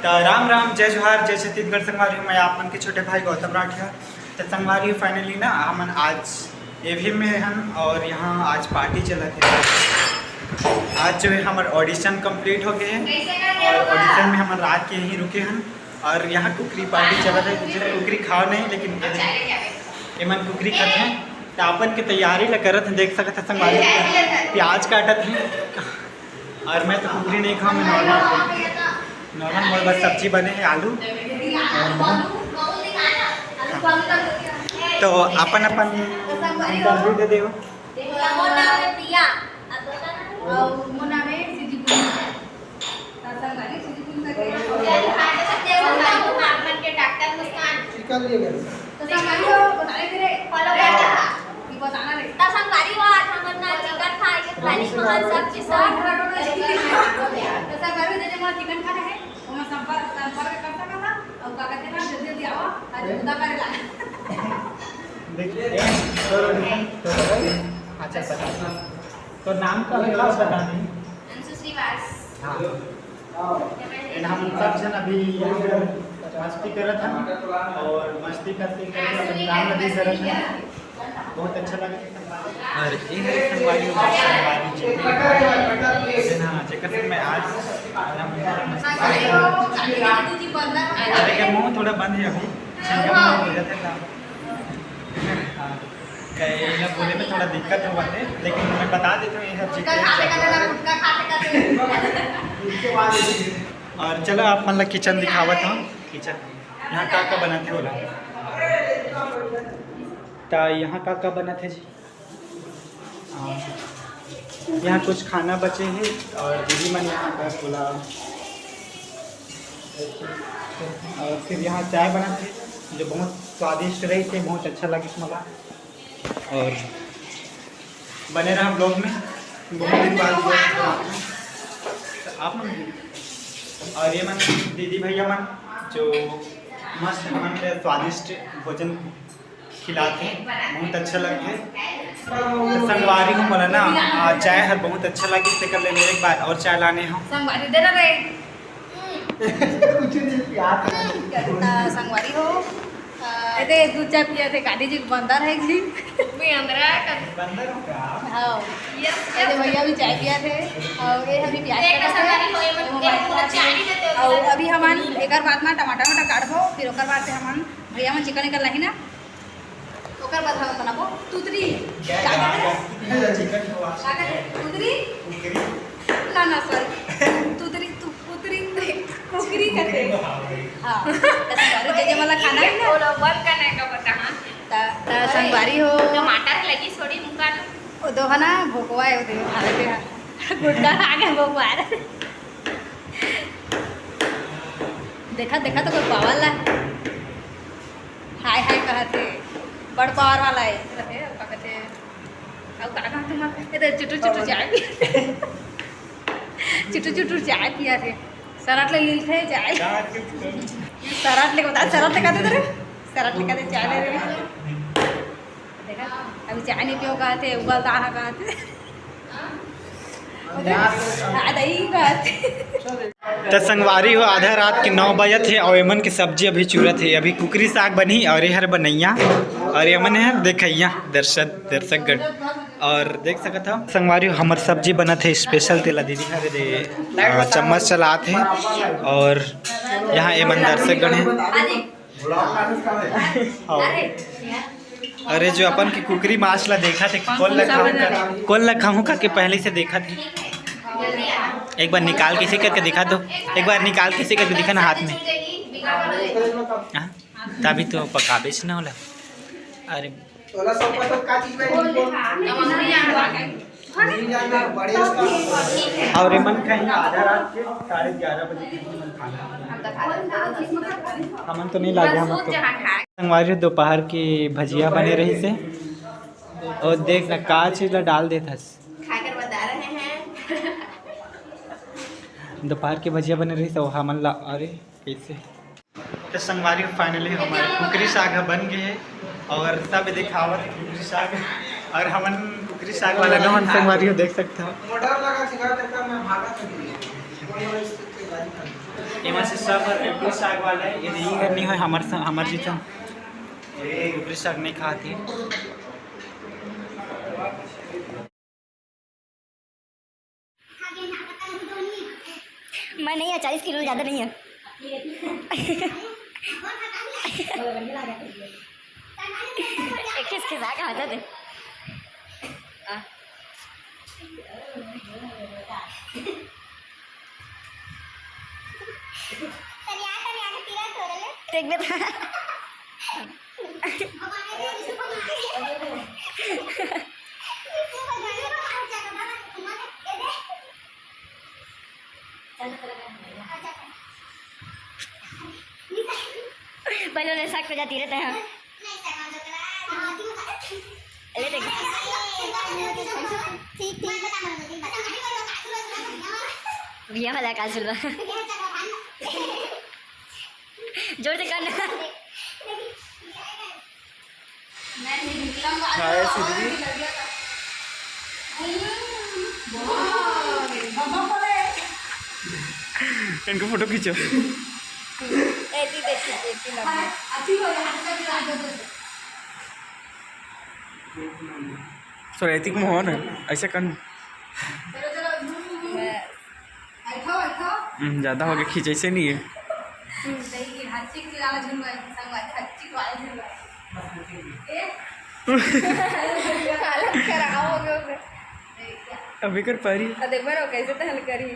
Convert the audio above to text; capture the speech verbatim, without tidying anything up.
राम राम, जय जोहार, जय छत्तीसगढ़ संगवारी हो। मैं आप मन के छोटे भाई गौतम राठिया। तो संगवारी हो, finally ना हमन आज एवी में हन और यहाँ आज party चलत हे। आज जो है हमर audition complete हो गए हे और audition में हमन रात के यहीं रुके हन और यहाँ कुकरी party चलत हे। कुछ कुकरी खाव नहीं, लेकिन ये देख, एमन कुकरी खात हे। तो अपन के तैयारी ला करत हे, देख सकत हे संगवारी, प्याज काटत हे। और मैं तो कुकरी नहीं खाऊँ, मैं normal, normal मोर बस सब्जी बने हे, आलू और मूंग। तो अपन अपन interview दे देव। मोर नाम हे प्रिया। अउ मोर नाम हे सिद्धिपुर। त संगवारी सिद्धिपुर का के आप मन के डॉक्टर मुस्कान। चिकन लिए गए। तो संगवारी हो, बताए दे रे। Follow कर रहा। ये बताना रे। त संगवारी हो, आज हमन ना चिकन खाए के planning में हन, सब चीज सब। तो संगवारी हो, जे जे मोला चिकन खाना हे, ओमा संपर्क, संपर्क कर सकत हा। अउ का कहते ना, जल्दी जल्दी आवा, आज मुद्दा करे ला। देख, तो, तो, अच्छा, बता। तो नाम का भी बता नहीं। अंशु श्रीवास। हाँ। And हम सब जन अभी यहाँ पर मस्ती करत हन और मस्ती करते करते अपन काम भी करत हन। बहुत अच्छा लगे। और ये हरे संगवारी हो, संगवारी जी। हाँ, जेकर से मैं आज अरे, मुंह थोड़ा बंद है अभी, छींका मुंह हो जाता है। हाँ। कहे, एला बोले में थोड़ा दिक्कत होवत हे, लेकिन मैं बता देता हूँ, ये हर चीज गुटखा खाते का ना, गुटखा खाते का। और चलो, आप मन ला kitchen दिखावत हूँ। Kitchen यहाँ का का बनत हे, बोला। त यहाँ का का बनत हे जी? आ, यहाँ कुछ खाना बचे हे और दीदी मन यहाँ पर, बोला, और फिर यहाँ चाय बनत हे, जो बहुत स्वादिष्ट रहिस हे, बहुत अच्छा लगिस मोला। और बने रहा vlog में, बहुत दिन बाद vlog बनात हूँ। तो आप मन भी। और ये मन दीदी भैया मन जो मस्त मन के स्वादिष्ट भोजन खिलात हे, बहुत अच्छा लगथे। तो संगवारी हो, मोला ना, आ, चाय हर बहुत अच्छा लगिस, तेकर ले मैं एक बार और चाय लाने हूँ। संगवारी दे ना रे। कुछ नहीं, प्यार करता। त संगवारी हो, आ, एदे दूध चाय पिया थे, गांधी जी के बंदर है जी। मैं अंदर आया कर। बंदर हो का? हाँ। Yes, एदे yes। भैया भी चाय पिया थे, और ये अभी प्याज देख ना काटत हे। संगवारी हो, ये मन, वो ये मन पूरा चाय नहीं देते हो और ना। अभी हमन एकर बाद में टमाटर वमाटर काटबो, फिर ओकर बाद से हमन भैया मन चिकन कर लाही ना, ओकर बाद हम बनाबो तुतरी। क्या का कहते? चिकन हुआ। का कहते? तुतरी? कुकरी। ना, ना, sorry। तुतरी, तु-, कुतरी, कुकरी कहते। कुकरी तो हाँ भाई। हाँ, त संगवारी जे जे वाला खाना है ना। बोलो, बंद करने का बता, हाँ। त, त संगवारी हो। टमाटर लगी छोड़ी मुका ना। ओ दो है ना, भोकवा है, वो दे, खा लेते हैं। गुड्डा खा के भोकवा है। देखा, देखा तो कोई पावल ला। हाय, हाय कहत हे। बड़ पावर वाला है। अरे, का कहत हे? अउ का कहत हे? ये तो चुटू, चुटू चाय पी-, चुटू, चुटू चाय पिया थे। सरट ले लील थे चाय। सरट ले बता, सरट ले कहते थे रे? सरट ले कहते चाय ले रहे हैं। देखा, अभी चाय नहीं पियो कहत हे, उबलता है कहत हे। आ, दही कहत हे। त संगवारी हो, आधा रात के नौ बजत हे और एमन के सब्जी अभी चुरत हे। अभी कुकरी साग बनही और ये हर बनैया और एमन हर देखैया, दर्शक, दर्शकगण। और देख सकत हो संगवारी हो, हमर सब्जी बनत हे special, तेला दीदी हर दे, आ, चम्मच चलात हे और यहाँ एमन दर्शकगण हे। हाँ। अरे, जो अपन के कुकरी मांस ला देखत हे, कोन ला खाहूं का, कोन ला खाहूं का के पहले से देखत हे। एक बार निकाल के ऐसे करके दिखा दो, एक बार निकाल के ऐसे करके दिखा ना हाथ में। हाँ, तभी तो पकाबेच ना होला। अरे, तोला सब पता का चीज में बोल दे। और एमन कहीं आधा रात के साढ़े ग्यारह बजे के एमन खाना खाना। हमन तो नहीं लागे, हमन तो। संगवारी, दोपहर की भजिया बने रहिस हे। और देख ना, का चीज ला डाल देत हस। खाकर बता रहे हैं। दोपहर की भजिया बने रहिस हे, हमन ला, अरे, कैसे? तो संगवारी, finally हमर कुकरी साग ह बन गे हे और सब दिखावत हे कुकरी साग। और हमन कुकरी साग वाला नहन संगवारी हो, देख सकते हो। मोटर लगा छिका, तेकर मैं भागा कर दिया। एमा से सब हर कुकरी साग वाला है। ये नहीं करनी है हमर स-, हमर जी तो कुकरी साग नहीं खाती। मैं नहीं है, चालीस किलो ज़्यादा नहीं है। एक खिस खिसा के हंसा दे। आ। देख बे। पहले उन्हें शक हो जाती रहता है। ले देख। भैया वाला का सिलवा। जोर से करना। खाए से दीदी। इनको फोटो खींचो। ऐसी देखी, ऐसी लगी। सर, ऐतिक मोहन है, ऐसे कर। बस। हम्म, ज़्यादा हो गया, खींचे से नहीं है। हालत खराब हो गया। अभी कर पा रही। अब देख बार कैसे तो हल करी।